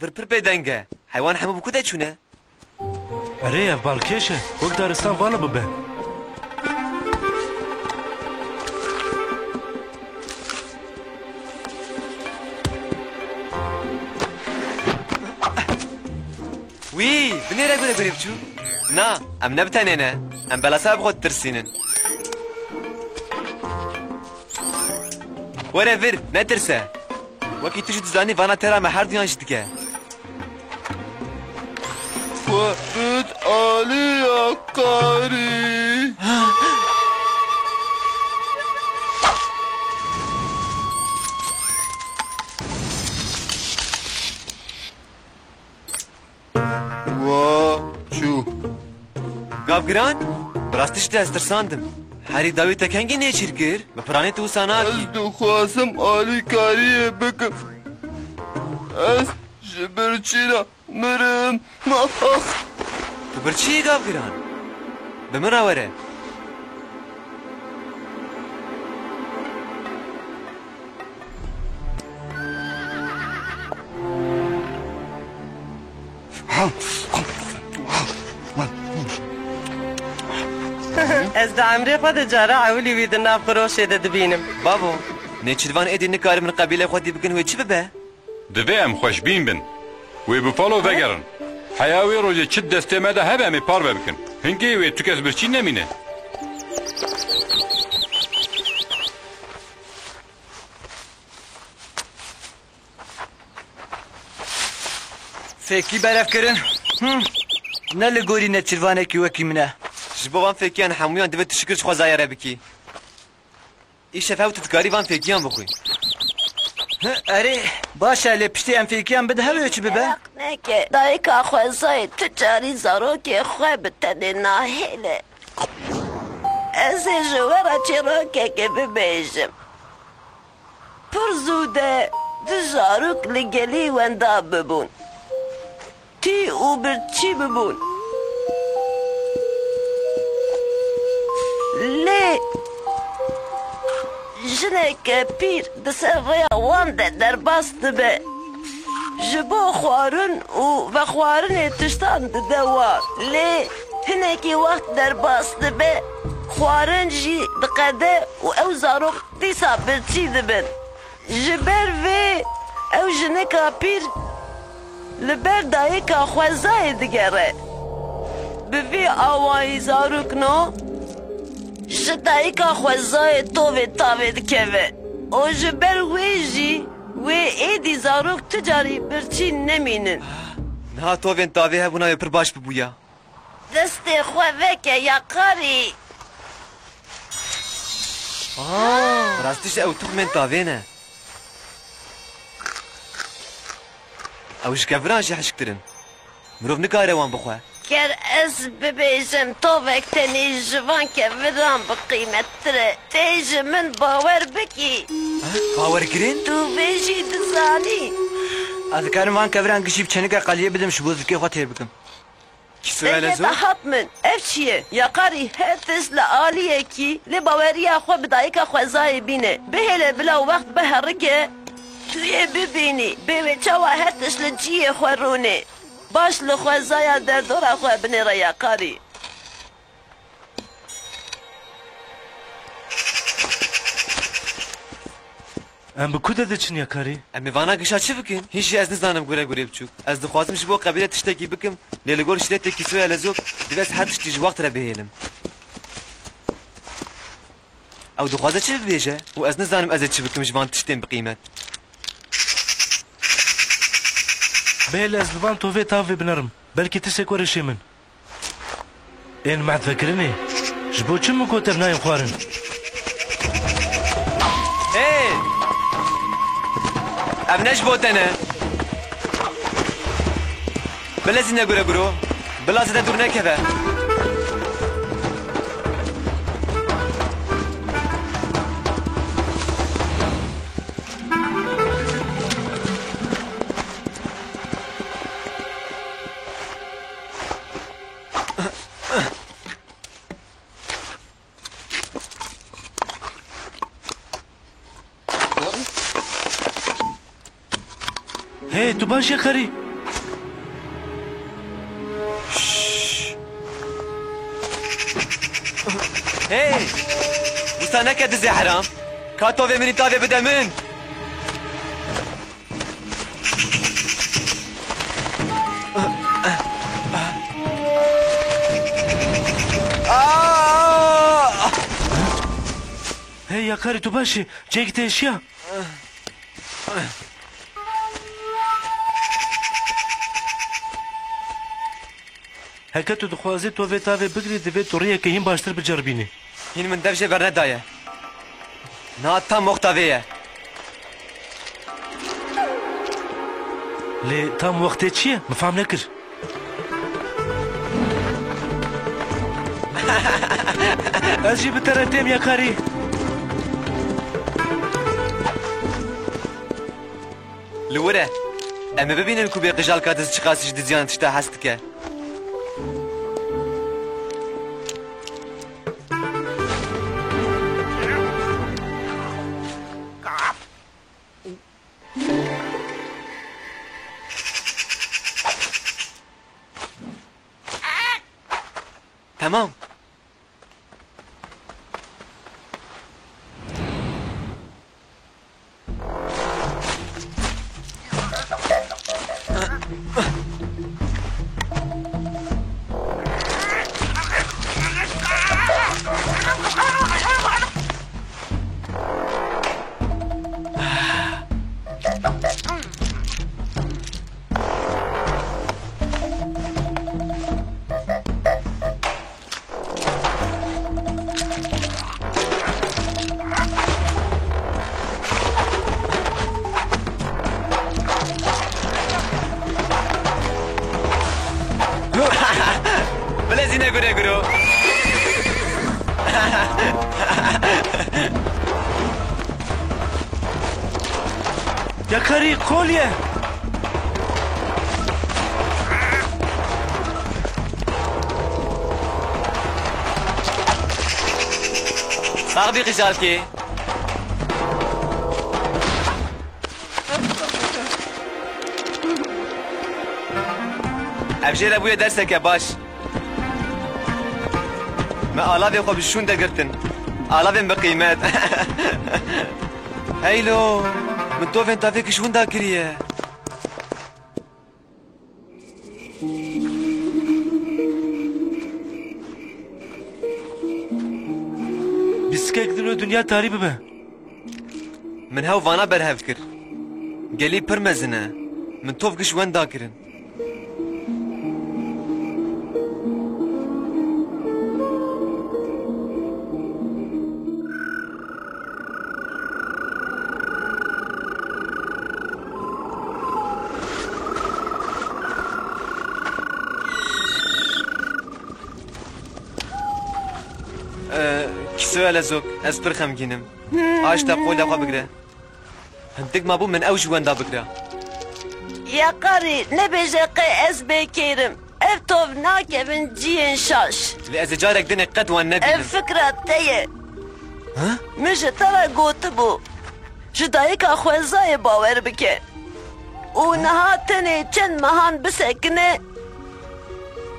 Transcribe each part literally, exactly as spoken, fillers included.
Pir pir bêdeng e. Heywan hemû bi ku de çûne? Erê, ev balkêş e. Wek daristan vala bibe. Wî, binêre gure gurê biçûk. Na, em ne bi tenê ne. Em belasa bi xwe ditirsînin. Were vir, netirse. Wekî tu jî dizanî vana tera me herduyan jî dike. Xwe bid alî ya karî. Wa çû. Gavgiran, bi rastî jî te ez tirsandim. Herî dawî te kengî nêçîr kir? Bi piranî tu wisa nakî. Ez dixwazim alîkariyê bikim. Ez ji birçî re mirim. Ax. Tu birçî yî, Gavgiran? Bi min re were. Ez di emrê xwe de cara ewilî wî di nav xiroşê de dibînim. Bavo, nêçîrvan êdî nikarin min qebîlê xwe dî bikin wê çi bibe? Divê em xweşbîn bin. Wê Buffalo vegerin. Heya wê rojê çi di destê me de hebe em ê parve bikin. Hingê wê tu kes birçî nemîne. Fêkî berevkirin. Him. Ne li gorî neçirvanekî wekî min e. Ji bo van fêkiyan hemûyan divê tu şikir ji xwezayê re bikî. Îşev hew tu dikarî van fêkiyan bixwî. Hi, erê, baş e, lê piştî em fêkiyan bidin hev ê çi bibe? Ferq neke, dayika xwezayê tu carî zarokê xwe bi tenê nahêle. Ez ê ji we re çîrokekê bibêjim. Pir zû de du zarok li gelî wenda bibûn. Tî û birçî bibûn. Lê jineke pîr di ser rêya wan de derbas dibe. Ji bo xwarin û vexwarinê tiştan dide wan. Lê hinekî wext derbas dibe, xwarin jî diqede û ew zarok dîsa birçî dibin. Ji ber vê ew jinika pîr li ber dayika xwezayê digere. Bi vî awayî zarokno ji dayika xwezayê tovê tavê dikeve û ji ber wê jî wê êdî zarok tu carî birçî nemînin. Niha tovên tavê hebûna wê pir baş bibûya. Destê xwe veke ya karî. Aa, rastî jî ew tuxmên tavê ne. Ew ji keviran jî hişktir in. Mirov nikare wan bixwe. Ger ez bibêjim tovek tenê ji van keviran bi qîmettir e, tê ji min bawer bikî. Eh, bawerkirin? Tu vê jî dizanî. Ez dikarim van keviran gişî bi çênika qaliyê bidim ji bo zikê xwe têr bikim. Kîsoya Dengê lezo? Te hat min. Ev çi ye? Yakarî her tişt li aliyekî lê baweriya xwe bi dayika xwezayê bîne. Bihêle bila wext biherike, tu yê bibînî. Bê wê çawa her tişt li cihê xwe rûnê. Baş li xwezaya derdora xwe binêre Yakarî. Em bi ku de diçin Yakarî? Em ê vana gişa çi bikin? Hîn jî ez nizanim gure gurê biçûk. Ez dixwazim ji bo qebîle tiştekî bikim, lê li gor şîretê Kîsoya Lezok divê ez her tiştî ji wext re bihêlim. Ew dixwaze çi bibêje? Û ez nizanim ez ê çi bikim ji van tiştên bi qîmet. Bihêle ez li van tovê tavê binerim. Belkî tiştek were şê min. Ên mehd vekirinê, ji bo çi min got ev nayên xwarin? Ê! Ev ne ji bo te ne. Bilezîne gure guro. Bila zêde dûr nekeve. Hey, tu baş Yakarî? Hey! Wisa neke dizê heram. Ka tovê min î tavê bide min. Aa! Hey, Yakarî, tu baş î? Cêkî te êşiya? Heke tu dixwazî tu vê tavê bigirî, divê tu riyeke hîn baştir biceribînî. Hîn min dev jê bernedaye. Niha tam wexta vê ye. Lê tam wextê çi ye? Min fam nekir. Ez jî bi te re têm, Yakarî. Li wir e. Em ê bibînin ku bê qijalka diz çiqas ji diziyan tişta hez dike. Tamam. Bilezîne gure guro. Yakarî, kolye! Sax bî qijalkê. Ev jê re bûye derseke baş. Me alavê xwe bi şûnde girtin. Alavên bi qîmet. Heylo, min tovên tavê kişûnda kiriye. Bîstikek din û dinya tarî bibe. Min hew vana berhev kir. Gelî pir mezin e. Min tov giş wenda kirin. Ee, Kisoya lezok, ez pir xemgîn im. Aşta qola xwe bigire. Hindik mabû min ew ji wenda bigire. Yakarî, nebêje qey ez bê kêr im. Ev tov nakevin cihên şaş. Lê ez ê carek dinê qet wan nebînim. Ev fikra te ye. Ha? Min ji te re gotibû, ji dayika xwezayê bawer bike. Û niha tenê çend mehan bisekine,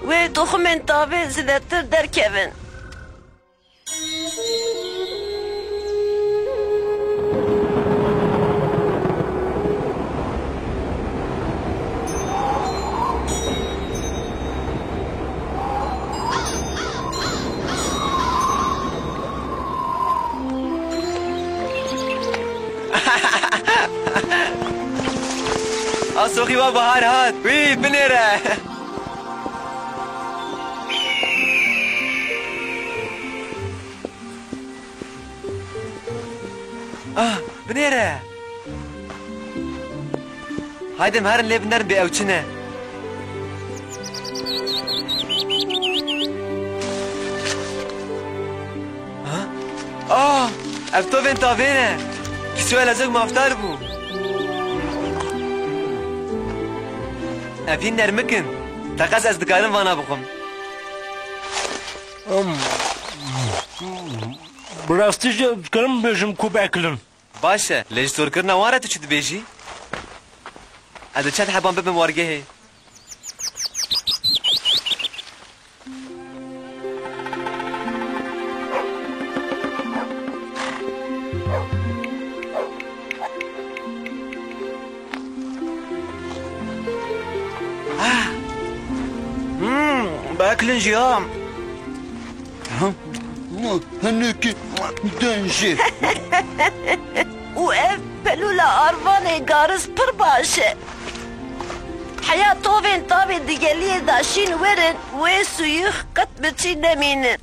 wê tuxumên tavê zêdetir derkevin. Asoxî wa bahar hat. Wî, binêre. Ah, binêre. Haydi em herin lê binerin bê ew çi ne. Ha? Ah, ev tovên tavê ne. Kîsoya lezok mafdar bû. Ev hîn nermik in. Teqez ez dikarim vana bixwim. Em, bi rastî jî dikarim bêjim ku bi ekil in. Baş e, lê ji zorkirina wan re tu çi dibêjî? Ez ê çend heban bibim wargehê. Kilin jî ha. Hinekî din jî. Û ev pelûla arvanê garis pir baş e. Heya tovên tavê di geliyê de şîn werin, wê sûyîx qet bi çî nemînin.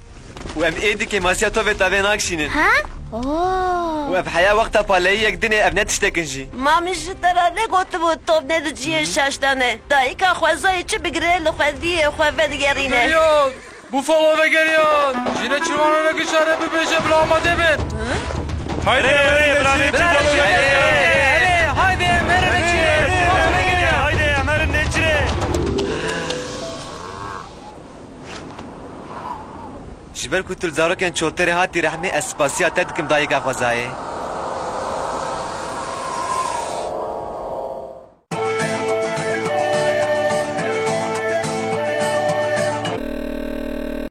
Û em êdî kêmasiya tovê tavê nakşînin. Ha? Oo. Û ev heya wexta paleyiyek dinê, ev ne tiştekin jî. Ma min ji te re negotibû tov ne di cihê şaş de ne. Dayika xwezayê çi bigire, li xwediyê xwe vedigerîne. Bufalo vegeriyan! Jîne çiwana nekişare bibêje bila amade bin! Haydi, haydi, haydi, haydi, haydi, haydi, haydi, haydi, haydi, Emer'in neçire! Ji ber ku tu li zarokên çolterê hatî rehmê, ez spasiya te dikim dayika xwezayê.